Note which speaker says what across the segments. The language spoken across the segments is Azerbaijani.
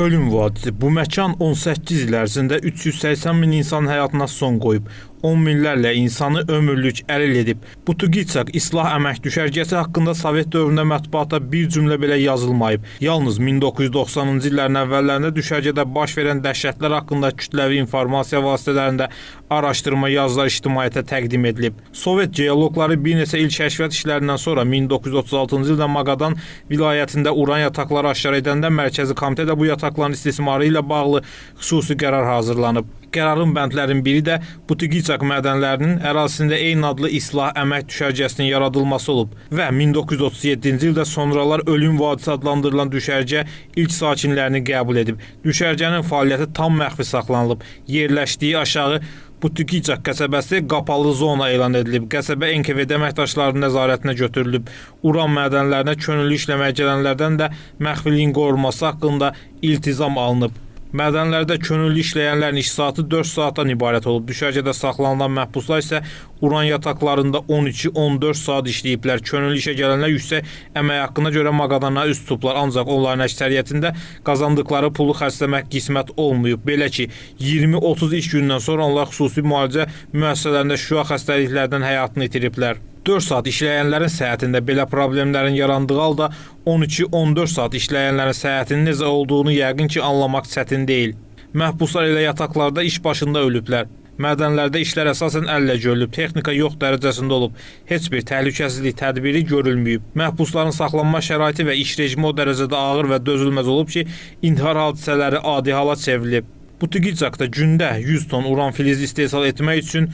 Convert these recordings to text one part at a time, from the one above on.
Speaker 1: Ölüm vadisi. Bu məkan 18 il ərzində 380 min insanın həyatına son qoyub. 10 minlərlə insanı ömürlük əlil edib. Butugicak islah əmək düşərgəsi haqqında Sovet dövründə mətbuatda bir cümlə belə yazılmayıb. Yalnız 1990-cı illərin əvvəllərində düşərgədə baş verən dəhşətlər haqqında kütləvi informasiya vasitələrində araşdırma yazılar ictimaiyyətə təqdim edilib. Sovet geoloqları bir neçə il kəşfiyyat işlərindən sonra 1936-cı ildə Maqadan vilayətində uran yataqları aşkar edəndə Mərkəzi Komitədə bu yataqların istismarı ilə bağlı xüsusi qərar hazırlanıb. Qərarın bəndlərin biri də Butugicak mədənlərinin ərazisində eyni adlı islah əmək düşərgəsinin yaradılması olub və 1937-ci ildə sonralar Ölüm Vadisi adlandırılan düşərgə ilk sakinlərini qəbul edib. Düşərgənin fəaliyyəti tam məxfi saxlanılıb. Yerləşdiyi aşağı Butugicak qəsəbəsi qapalı zona elan edilib. Qəsəbə NKVD əməkdaşlarının nəzarətinə götürülüb. Uran mədənlərinə könüllü işləməyə gələnlərdən də məxfiliyin qorunması haqqında iltizam alınıb. Mədənlərdə könüllü işləyənlərin iş saatı 4 saatdan ibarət olub. Düşərgədə saxlanılan məhbuslar isə uran yataqlarında 12-14 saat işləyiblər. Könüllü işə gələnlər yüksək əmək haqqına görə Maqadana üz tutublar, ancaq onların əksəriyyətində qazandıqları pulu xərcləmək qismət olmayıb. Belə ki, 20-30 iş gündən sonra onlar xüsusi müalicə müəssisələrində şüa xəstəliklərdən həyatını itiriblər. 4 saat işləyənlərin səhhətində belə problemlərin yarandığı halda 12-14 saat işləyənlərin səhhətinin necə olduğunu yəqin ki anlamaq çətin deyil. Məhbuslar elə yataqlarda iş başında ölüblər. Mədənlərdə işlər əsasən əllə görülüb, texnika yox dərəcəsində olub. Heç bir təhlükəsizlik tədbiri görülməyib. Məhbusların saxlanma şəraiti və iş rejimi o dərəcədə ağır və dözülməz olub ki, intihar hadisələri adi hala çevrilib. Butugicakda gündə 100 ton uran filizi istehsal etmək üçün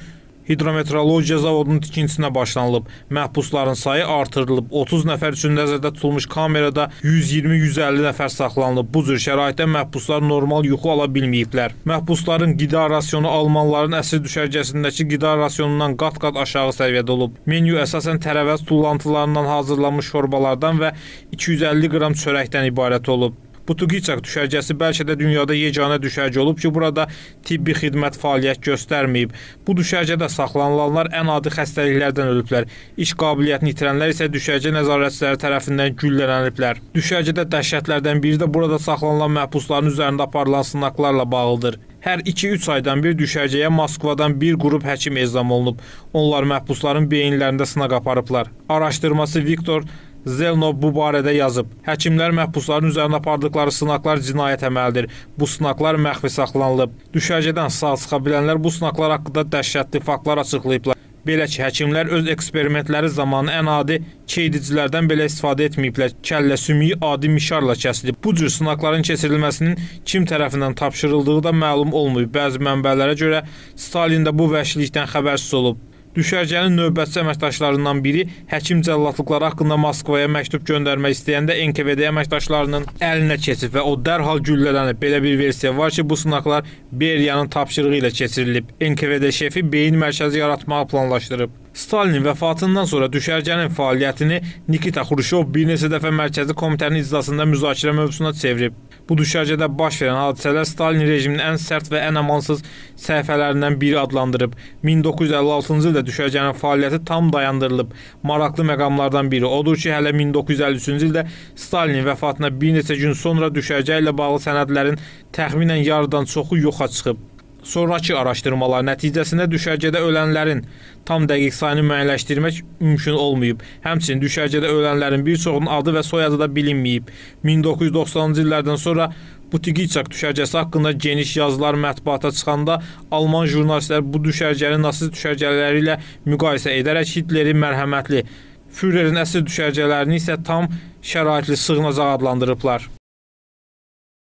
Speaker 1: hidrometeorologiya zavodunun tikintisinə başlanılıb. Məhbusların sayı artırılıb. 30 nəfər üçün nəzərdə tutulmuş kamerada 120-150 nəfər saxlanılıb. Bu cür şəraitdə məhbuslar normal yuxu ala bilməyiblər. Məhbusların qida rasionu almanların əsir düşərgəsindəki qida rasionundan qat-qat aşağı səviyyədə olub. Menyu əsasən tərəvəz tullantılarından hazırlanmış şorbalardan və 250 qram çörəkdən ibarət olub. Butugicak düşərgəsi bəlkə də dünyada yeganə düşərgə olub ki, burada tibbi xidmət fəaliyyət göstərməyib. Bu düşərgədə saxlanılanlar ən adi xəstəliklərdən ölüblər. İş qabiliyyətini itirənlər isə düşərgə nəzarətçiləri tərəfindən güllələniblər. Düşərgədə dəhşətlərdən biri də burada saxlanılan məhbusların üzərində aparılan sınaqlarla bağlıdır. Hər 2-3 aydan bir düşərgəyə Moskvadan bir qrup həkim ezam olunub. Onlar məhbusların beyinlərində sınaq aparıblar. Araşdırması Viktor Zelnov bu barədə yazıb. Həkimlər məhbusların üzərində apardıqları sınaqlar cinayət əməlidir. Bu sınaqlar məxfi saxlanılıb. Düşərgədən sağ çıxa bilənlər bu sınaqlar haqqında dəhşətli faktlar açıqlayıblar. Belə ki, həkimlər öz eksperimentləri zamanı ən adi çeydicilərdən belə istifadə etməyiblər. Kəllə sümüyü adi mişarla kəsilib. Bu cür sınaqların keçirilməsinin kim tərəfindən tapşırıldığı da məlum olmayıb. Bəzi mənbələrə görə Stalin də bu vəhşilikdən xəbərsiz olub. Düşərgənin növbətçi əməkdaşlarından biri həkim cəlladlıqları haqqında Moskvaya məktub göndərmək istəyəndə NKVD əməkdaşlarının əlinə keçib və o dərhal güllələnib. Belə bir versiya var ki, bu sınaqlar Beriyanın tapşırığı ilə keçirilib. NKVD şefi beyin mərkəzi yaratmağı planlaşdırıb. Stalinin vəfatından sonra düşərgənin fəaliyyətini Nikita Xruşov bir neçə dəfə Mərkəzi Komitənin iclasında müzakirə mövzusuna çevirib. Bu düşərgədə baş verən hadisələr Stalin rejiminin ən sərt və ən amansız səhifələrindən biri adlandırıb. 1956-cı ildə düşərgənin fəaliyyəti tam dayandırılıb. Maraqlı məqamlardan biri odur ki, hələ 1953-cü ildə Stalinin vəfatına bir neçə gün sonra düşərgə ilə bağlı sənədlərin təxminən yarıdan çoxu yoxa çıxıb. Sonrakı araşdırmalar nəticəsində düşərgədə ölənlərin tam dəqiq sayını müəyyənləşdirmək mümkün olmayıb. Həmçinin düşərgədə ölənlərin bir çoxunun adı və soyadı da bilinməyib. 1990-cı illərdən sonra Butugicak düşərgəsi haqqında geniş yazılar mətbuata çıxanda Alman jurnalistlər bu düşərgəni nasist düşərgələri ilə müqayisə edərək Hitleri mərhəmətli, Führerin əsir düşərgələrini isə tam şəraitli sığınacaq adlandırıblar.